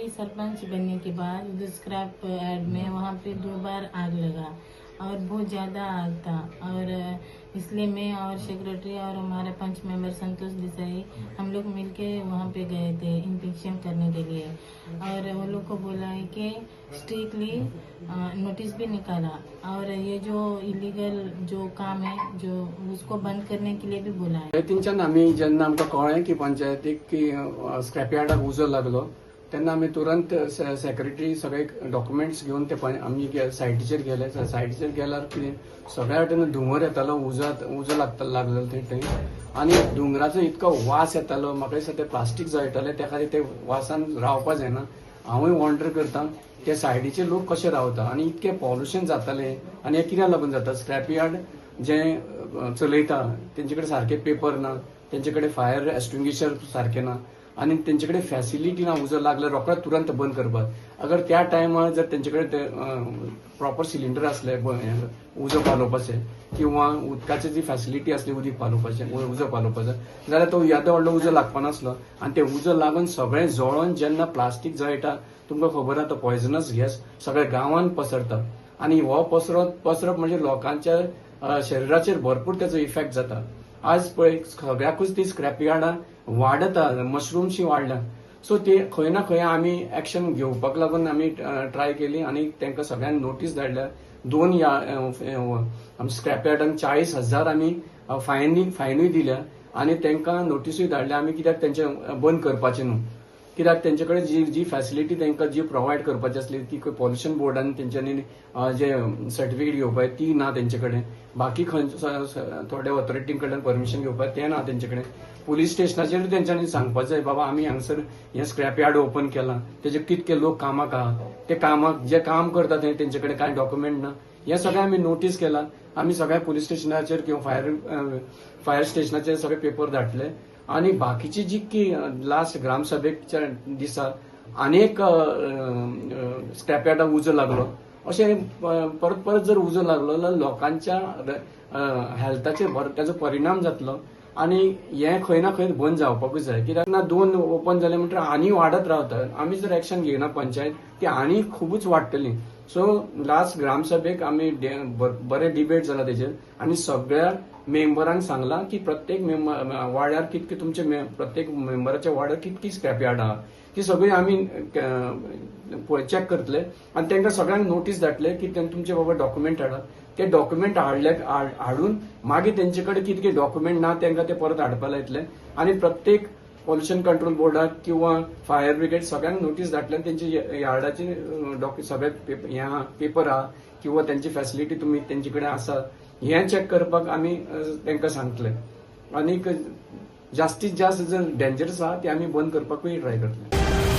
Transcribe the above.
Mary sarpanch बनने K बाद scrap yard में वहाँ पे 2 बार आग लगा और बहुत ज़्यादा आग था और इसलिए मैं और सेक्रेटरी और हमारे पंच मेंबर संतोष देसाई हम लोग मिलके वहाँ पे गए थे इंस्पेक्शन करने के लिए और वो लोग को बोला है कि स्ट्रिक्टली नोटिस भी निकाला और ये जो इलीगल जो काम है जो उसको बंद करने के लिए भी बोला है। थंयच्यान आमी जेन्ना आमकां कळ्ळें की पंचायतीक की स्क्रॅप यार्डाक उजो लागलो तेन्ना आमी तुरंत सेक्रेटरी सगळे डॉक्युमेंट्स घेवन ते आमी सायटीचेर गेले। सायटीचेर गेल्यार कितें सगळ्या वटेन धुंवर येतालो, उजो लागलेलो थंय आनी धुंवराचो इतको वास येतालो, म्हाका दिसता ते प्लास्टीक जळटाले त्या खातीर ते वासान रावपा जायना। हांवूय वॉन्डर करता ते सायडीचे लोक कशे रावता आनी इतकें पॉल्युशन जातालें आनी हें कित्याक लागून जाता। स्क्रॅप यार्ड जे चलयता तेंचे कडेन सारके पेपर ना, तेंचे कडेन फायर एक्सटिंग्विशर सारकें ना आनी तेंचे कडेन फॅसिलिटी ना। उजो लागलो रोखडो तुरंत बंद करपाक, अगर त्या टायमार जर तेंचे कडेन प्रॉपर सिलिंडर आसले उजो पालोवपाचे किंवा उदकाची जी फॅसिलिटी आसली उदीक पालोवपाचें उजो पालोवपाचो जाल्यार तो येदो व्हडलो उजो लागपा नासलो आनी ते उजो लागून सगळें जळोन जेन्ना प्लास्टीक जळटा तुमकां खबर आहा तो पॉयझनस गॅस सगळ्या गांवांत पसरता आनी हो पसरप म्हणजे लोकांच्या शरिराचेर भरपूर तेचो इफेक्ट जाता। आज पळय सगळ्याकूच ती स्क्रॅप यार्डां वाडता, मशरूमशी वाडल्या। सो ते खंय ना खंय आमी एक्शन घेवपाक लागून आमी ट्राय केली आनी तांकां सगळ्यांक नोटीस धाडल्या। 2 स्क्रॅप यार्डांक 40,000 आमी फायनूय दिल्या आनी तांकां नोटीसूय धाडल्या आमी कित्याक तेंचे बंद करपाचें न्हू, कित्याक तेंचे कडेन जी जी फॅसिलिटी तांकां जी प्रोवायड करपाची आसली ती पॉल्युशन बोर्डान तेंच्यांनी जे सर्टिफिकेट घेवपाक ती ना तेंचे कडेन, बाकी खंय थोड्या ऑथॉरिटी कडल्यान परमिशन घेवपाक तें ना तेंचे कडेन। पुलीस स्टेशनाचेर तेंच्यांनी सांगपाक जाय बाबा आमी हांगसर हें स्क्रॅप यार्ड ओपन केलां, तेजे कितके लोक कामाक आहा, ते कामाक जे काम करता ते तेंचे कडेन कांय डॉक्युमेंट ना, हें सगळें आमी नोटीस केलां। आमी सगळ्या पुलीस स्टेशनाचेर किंवा फायर स्टेशनाचेर सगळे पेपर धाडले आनी बाकीची जी की लास्ट ग्रामसभेच्या दिसा आनी एक स्क्रॅप यार्डाक उजो लागलो, अशें परत परत जर उजो लागलो जाल्यार लोकांच्या हेल्थाचेर ताचो परिणाम जातलो आनी हें खंय ना खंय बंद जावपाकूच जाय। कित्याक ना 2 ओपन जाले म्हणटकीर आनी वाडत रावता, आमी जर एक्शन घेयना पंचायत ती आनी खुबूच वाडटली। सो लास्ट ग्रामसभेक आमी बरें डिबेट जाला तेजेर आनी सगळ्या मेंबरांक सांगलां की प्रत्येक वाड्यार कितके तुमचे प्रत्येक मेंबराच्या वाड्यार कितकी स्क्रॅप यार्ड आहा ती सगळी आमी चॅक करतले आनी तांकां सगळ्यांक नोटीस धाडटले की तुमचे बाबा डॉक्युमेंट हाडा, ते डॉक्युमेंट हाडून मागीर तेंचे कडेन कितके डॉक्युमेंट ना तांकां ते परत हाडपा लायतले आनी प्रत्येक पॉल्युशन कंट्रोल बोर्डाक किंवा फायर ब्रिगेड सगळ्यांक नोटीस धाडटले तेंचे यार्डाचे सगळे पेपर आहा किंवा तेंची फॅसिलिटी तुमी तेंचे कडेन आसा हें चॅक करपाक आमी तांकां सांगतले आनीक जास्तीत जास्त जर डेंजरस आहा ते आमी बंद करपाकूय ट्राय करतले।